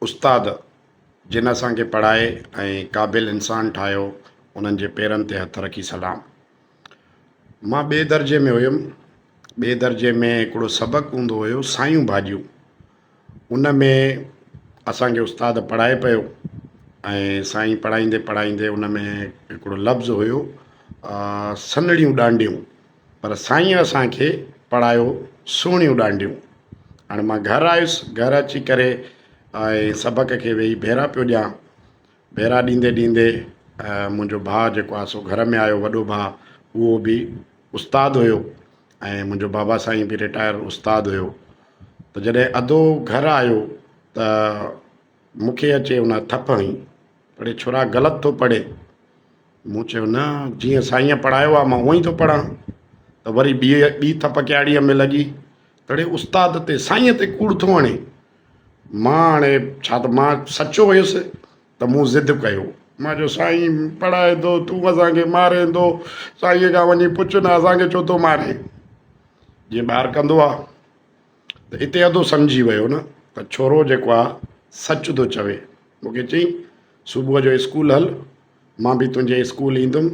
استاد جن اسان کي پڙهائي ۽ قابل انسان ٺاهيو انهن جي پيرن تي هٿ رکي سلام. مان ٻئي درجي ۾ هيم. ٻئي درجي ۾ هڪڙو سبق هوندو هيو سايون ڀاڄيون. ان ۾ اسان کي استاد پڙهائي پيو ۽ سائين پڙهائيندي پڙهائيندي ان ۾ هڪڙو لفظ هيو سنهڙيون ڏانڊيون پر سائين اسان کي پڙهايو سهڻيون ڏانڊيون. هاڻي مان گهر آيس، گهر اچي ڪري ۽ سبق کي ويهي ڀيرا پيو ڏيان. ڀيرا ڏيندي ڏيندي منهنجو ڀاء جيڪو آهي سو گهر ۾ آيو، وڏو ڀاء اهو به استاد هيو ۽ منهنجو بابا سائين به رٽائر استاد هيو ته جڏهن ادو گهر آيو ته مون کي اچي ان ٿڦ هنئي، اڙي ڇورا غلط ٿو پڙهين. مون چيو نه جيئن سائينء پڙهايو آهي مان اونئن ئي ٿو پڙهان. ته وري ٻي ٻي ٿڦ ڪياڙيء ۾ لڳي، تڙي استاد تي سائينء تي ڪوڙ ٿو هڻين. مان هاڻي ڇا ته مان سچو هيس ته مون ضد ڪيو. مان چيو سائين پڙهائي ٿو تون اسان کي مارين ٿو، سائينء کان وڃي پڇ نه اسان کي ڇو ٿو مارين. جيئن ٻار ڪندو آهي. ته اتي ادو سمجهي ويو نه ته ڇورو جيڪو آ سچ ٿو چوي. مون کي چيائين صبح جو اسڪول هل، مان به تنهنجي اسڪول ايندم،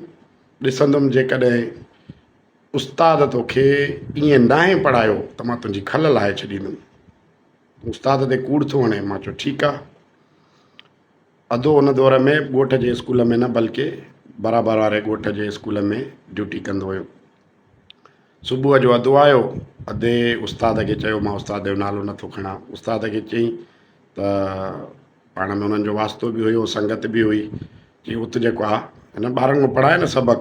ڏسندم جيڪڏهن استاد توکي ائين ناهي پڙهايو ته مان تنهنجي کل لاهي ڇڏيندم. تون استاد تي ڪوڙ ٿو هڻين. مان چيو ٺيڪ آ. ادو ان دور ۾ ڳوٺ جي اسڪول ۾ نه بلڪه برابر واري ڳوٺ جي اسڪول ۾ ڊيوٽي ڪندو هيو. صبح جو ادو آيو، ادي استاد کي چيو مان استاد جو نالو نٿو کڻان، استاد کي چيائين ته پاڻ ۾ انهن جو واسطو به هيو سنگت به هئي، چيائين ات جيڪو آ هنن ٻارن کي پڙهائي نه سبق،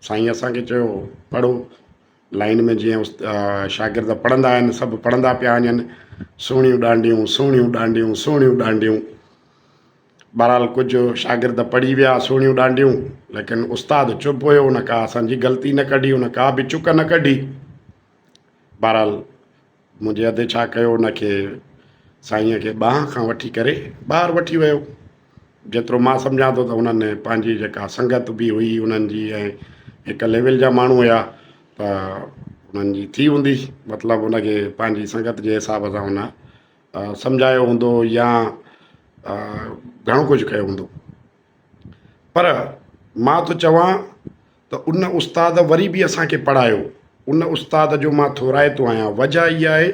سائين اسان کي چيو پڙهو، لائين ۾ جيئن شاگرد پڙهندا آهن سڀ پڙهندا پيا وڃن، سهڻيون ڏانڊيون سهڻيون ڏانڊيون سهڻيون ڏانڊيون. بهرحال ڪجهه شاگرد پڙهي ويا سهڻيون ڏانڊيون ليڪن استاد چپ هيو ان ڪا اسان جي غلطي نه ڪڍي ان ڪا به چڪ نه ڪڍي. بهرحال منهنجي ادي ڇا ڪيو ان کي سائينء کي ٻانهن کان وٺي ڪري ٻاهر وٺي ويو. جيترو مان سمجهان ٿو ته انهن پنهنجي جيڪا سنگت به هئي انهن جي ۽ هڪ ليول جا ماڻهو هيا ته انهن جي ٿي هوندي مطلب ان کي پنهنجي سنگت جي حساب سان ان سمجهايو هوندو يا گهڻو ڪجهه ڪيو هوندو پر مان ٿو چوان ته ان استاد وري به اسان کي پڙهايو ان استاد جو مان ٿورائتو آهيان وجهه اها آهي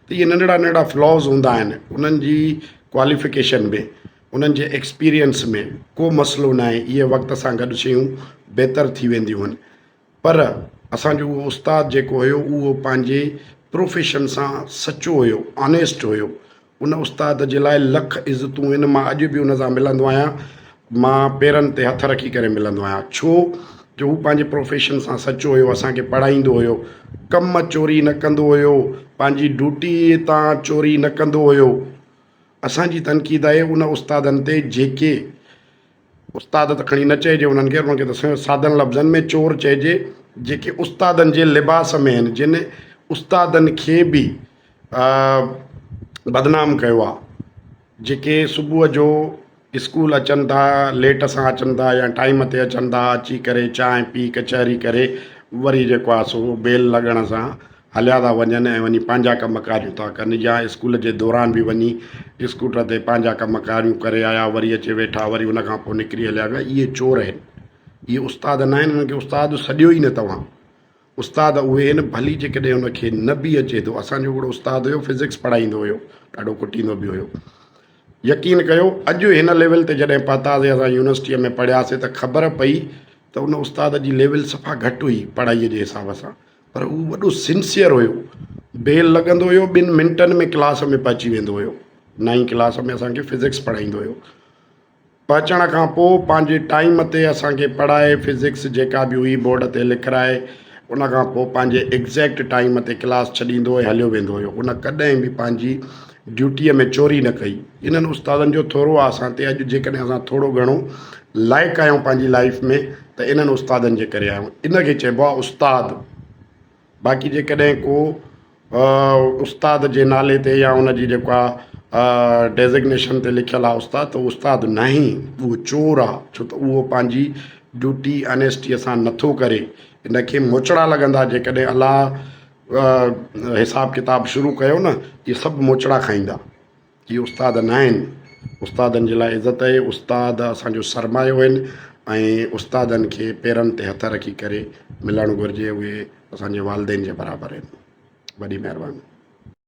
ته اهي ننڍڙا ننڍڙا فلاز هوندا آهن انهن جي ڪواليفڪيشن ۾ انهن جي ايڪسپيرينس ۾ ڪو مسئلو ناهي اهي وقت سان گڏ شيون بهتر ٿي وينديون آهن پر اسان جو اهو استاد جيڪو هيو اهو پنهنجي پروفيشن سان سچو هيو، آنيسٽ هيو. ان استاد جي لاء لک عزتون آهن، مان اڄ به ان سان ملندو آهيان، مان پيرن تي هٿ رکي ڪري ملندو آهيان، ڇو جو هو پنهنجي پروفيشن سان سچو هيو، اسان کي پڙهائيندو هيو، ڪم چوري نه ڪندو هيو، پنهنجي ڊيوٽي تان چوري نه ڪندو هيو. اسان جي تنقيد آهي ان استادن تي جيڪي استاد ته کڻي نه چئجي انهن کي، انهن کي ته سادن لفظن ۾ چور چئجي، جيڪي استادن جي لباس ۾ آهن، جن استادن کي به بدنام ڪيو آهي، جيڪي صبح جو اسڪول اچن ٿا، ليٽ سان اچن ٿا يا ٽائيم تي اچن ٿا، اچي ڪري چانهه پي ڪچهري ڪري وري جيڪو آهي سو بيل لڳڻ سان هليا ٿا وڃن ۽ وڃي پنهنجا ڪم ڪاريون ٿا ڪن يا اسڪول جي دوران به وڃي اسڪوٽر تي پنهنجا ڪم ڪاريون ڪري آيا وري اچي ويٺا وري ان کان پوء نڪري هليا ويا اهي چور آهن اهي استاد نه آهن انهن کي استاد سڏيو ئي نه توهان استاد اهي آهن ڀلي جيڪڏهن ان کي نه به اچي ٿو اسانجو هڪڙو استاد هيو فزڪس پڙهائيندو هيو ڏاڍو ڪٽيندو به هيو يقين ڪيو اڄ هن ليول تي جڏهن پهتاسي اسان يونيورسٽيء ۾ پڙهياسي ته خبر پئي ته ان استاد جي ليول صفا گهٽ هئي پڙهائيء جي حساب سان پر هو وڏو سنسيئر هيو. بيل لڳندو هيو ٻن منٽن ۾ ڪلاس ۾ پهچي ويندو هيو. نائين ڪلاس ۾ اسان کي فزڪس پڙهائيندو هيو. پهچڻ کان پوء پنهنجي ٽائيم تي اسان کي پڙهائي فزڪس جيڪا به هئي بورڊ تي لکرائي ان کان پوء پنهنجي ايگزيڪٽ ٽائيم تي ڪلاس ڇڏيندو ۽ هليو ويندو هيو. ان ڪڏهن به پنهنجي ڊيوٽيء ۾ چوري نه ڪئي. انهن استادن جو ٿورو آ اسان تي اڄ جيڪڏهن اسان ٿورو گهڻو لائق آهيون پنهنجي لائيف ۾ ته انهن استادن جي ڪري آهيون. ان کي چئبو آ استاد. باقي جيڪڏهن ڪو استاد جي نالي تي يا ان جي جيڪو آ ڊيزگنيشن تي لکيل آ استاد ته اهو استاد ناهي اهو چور آ ڇو ته اهو پنهنجي ڊيوٽي آنيسٽيء سان نٿو ڪري. ان کي موچڙا لڳندا جيڪڏهن الله حساب ڪتاب شروع ڪيو نه اهي سڀ موچڙا کائيندا. اهي استاد ناهن. استادن جي لاء عزت آهي، استاد اسان جو سرمايو آهن ۽ استادن کي پيرن تي هٿ رکي ڪري ملڻ گهرجي، اهي اسان جي والدين جي برابر آهن. وڏي مهرباني.